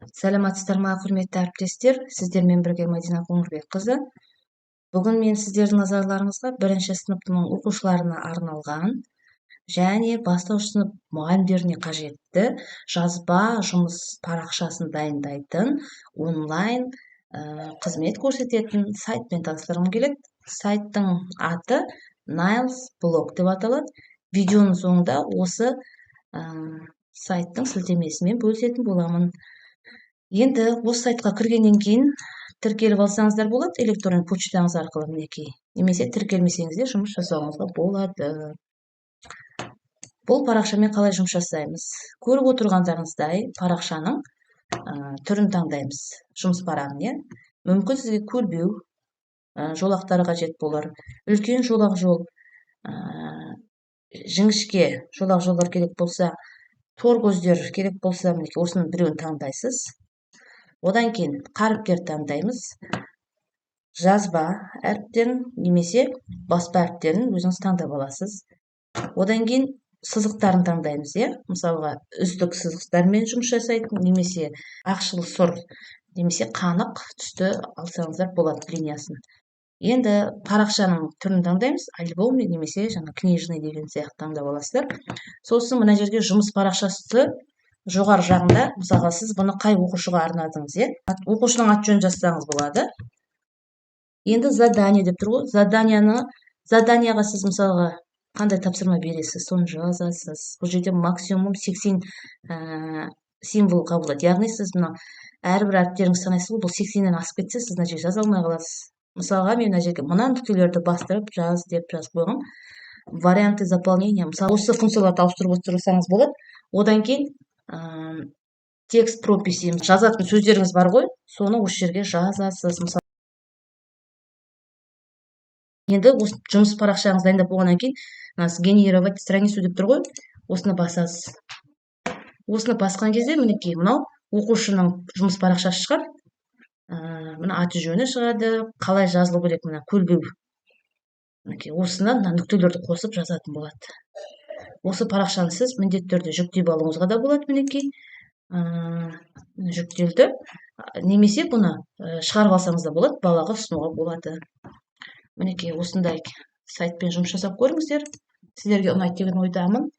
Сәлеметсіздер ма, құрметті әріптестер! Сіздермен бірге Мадина Қоңырбекқызы. Бүгін мен сіздердің назарларыңызға бірінші сыныптың оқушыларына арналған және бастауыш сынып мұғалімдеріне қажетті жазба жұмыс парақшасын дайындайтын онлайн қызмет көрсететін сайтпен таныстырғым келеді. Сайттың аты Niles Blog деп аталады. Видеоның соңында осы сайттың сілтемесімен бөлісетін боламын. Енді осы сайтқа кіргеннен кейін тіркеліп алсаңыздар болады электронды почтаңыз арқылы, мінекей, немесе тіркелмесеңіз де жұмыс жасауыңызға болады. Бұл парақшамен қалай жұмыс жасаймыз? Көріп отырғандарыңыздай, парақшаның түрін таңдаймыз, жұмыс парағын, иә. Мүмкін, сізге көлбеу жолақтары қажет болар, үлкен жолақ жол, жіңішке жолақ жолдар керек болса, тор көздер керек болса, мінекей, осының біреуін таңдайсыз. Одан кейін қаріптерді таңдаймыз: жазба әріптерін немесе баспа әріптерін өзіңіз таңдап аласыз. Одан кейін сызықтарын таңдаймыз, иә. Мысалға, үздік сызықтармен жұмыс жасайтын немесе ақшыл сұр немесе қанық түсті алсаңыздар болады линиясын. Енді парақшаның түрін таңдаймыз: альбом немесе жаңа книжный деген сияқты таңдап аласыздар. Сосын мына жерге жұмыс парақшасы жоғары жағында, мысалға, сіз бұны қай оқушыға арнадыңыз, иә, оқушының аты жөнін жазсаңыз болады. Енді «Задание» деп тұр ғой. Заданияға сіз, мысалға, қандай тапсырма бересіз, соны жазасыз. Бұл жерде максимум 80 символ қабылдайды, яғни сіз мына әрбір әріптеріңізді санайсыз ғой. Бұл 80-нен асып кетсе, сіз мына жерге жаза алмай қаласыз. Мысалға, мен мына жерге мына нүктелерді бастырып жаз деп жазып қойғанмын. «Варианты заполнения», мысалы, осы функцияларды ауыстырып отырсаңыз болады. Одан кейін «Текст прописи», жазатын сөздеріңіз бар ғой, соны осы жерге жазасыз. Мысалы, енді осы жұмыс парақшаңызды дайындап болғаннан кейін мына «Сгенерировать страницу» деп тұр ғой, осыны басасыз. Осыны басқан кезде, мінекей, мынау оқушының жұмыс парақшасы шығады. Мына аты жөні шығады, қалай жазылу керек, мына көлбеу, мінекей, осыны мына нүктелерді қосып жазатын болады. Осы парақшаны сіз міндетті түрде жүктеп алуыңызға да болады. Мінекей, жүктелді. Немесе бұны шығарып алсаңыз да болады, балаға ұсынуға болады. Мінекей, осындай сайтпен жұмыс жасап көріңіздер, сіздерге ұнайды деген ойдамын.